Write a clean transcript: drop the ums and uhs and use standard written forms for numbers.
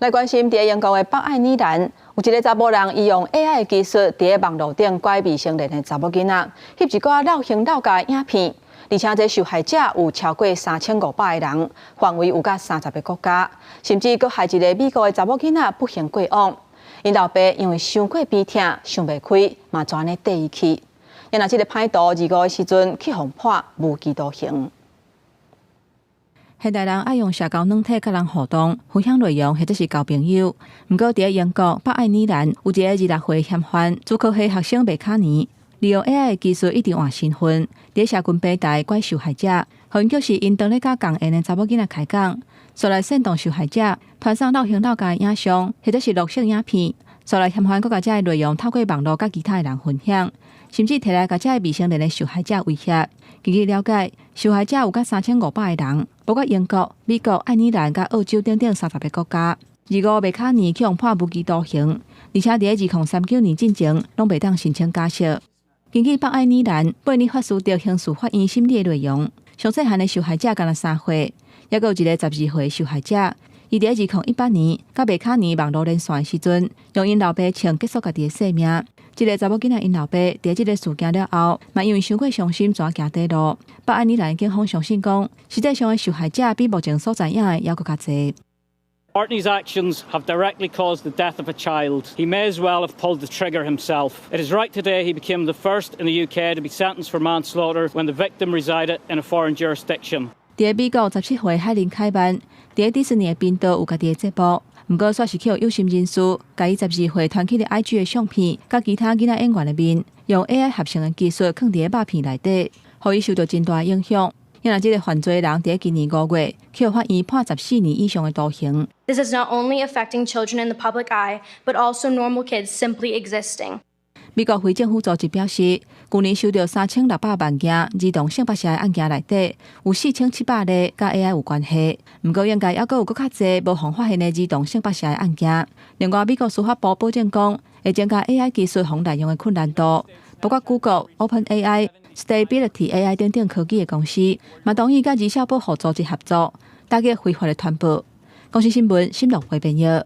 來關心佇英國的北愛爾蘭，有一个查埔人，伊用 AI 技術佇網路頂拐未成年的查某囡仔，翕一寡摎胸摎鉸的影片，而且這受害者有超過3500个人，範圍有佮30个國家，甚至閣害一个美國的查某囡仔不幸過往。𪜶老爸因為傷過悲痛，想袂開，嘛就按呢綴伊去。啊若這个歹徒二五的時陣去予判無期徒刑。現代人愛用社交軟體佮人互動、分享內容，或者是交朋友。毋過，佇英國北愛爾蘭有一个26歲嫌犯，主科系學生麥卡尼，利用 AI 技術一直換身份，佇社群平台拐受害者，予𪜶叫是𪜶當咧佮仝緣的查某囡仔開講，煞來煽動受害者傳送摎胸摎鉸的影像，或者是錄性影片，煞來嫌犯閣共這个內容透過網路佮其他的人分享，甚至提來共這个未成年的受害者威脅。根據了解，受害者有佮3500个人，包括英國、美國、愛爾蘭佮澳洲等等30个國家。二五麥卡尼去予判無期徒刑，而且佇2039年進前攏袂當申請假釋。根據北愛爾蘭貝尼法斯德刑事法院審理的內容，上細漢的受害者干焦3歲，猶閣有一个12歲受害者，伊佇2018年佮麥卡尼網路連線的時陣，用𪜶老爸槍結束家己的性命。這个查某囡仔𪜶老爸佇這个事件了後，嘛因為傷過傷心，轉行短路。北愛爾蘭警方相信講，實際上的受害者比目前所知影的猶閣較濟。 Artney's actions have directly caused the death of a child. He may as well have pulled the trigger himself. It is right today he became the first in the UK to be sentenced for manslaughter when the victim resided in a foreign jurisdiction. 佇美國17歲海倫凱曼，佇迪士尼的頻道有家己的節目，毋過煞是去予有心人士，共伊12歲傳去的 IG 的相片，佮其他囡仔演員的面，用 AI 合成的技術囥佇個肉片內底，予伊受著真大的影響。因為這个犯罪人佇今年5月，去予法院判14年以上的徒刑。 This is not only affecting children in the public eye, but also normal kids simply existing. 美國非政府組織表示，舊年收著3600萬件兒童性剝削的案件內底，有4700例佮 AI 有關係。毋過應該猶閣有閣較濟無予發現的兒童性剝削的案件。另外，美國司法部保證講，會增加 AI 技術予濫用的困難度，包括 Google、OpenAI、Stability AI 等等科技的公司，嘛同意佮兒少保護組織合作，打擊非法的傳播。公視新聞，新樂會編譯。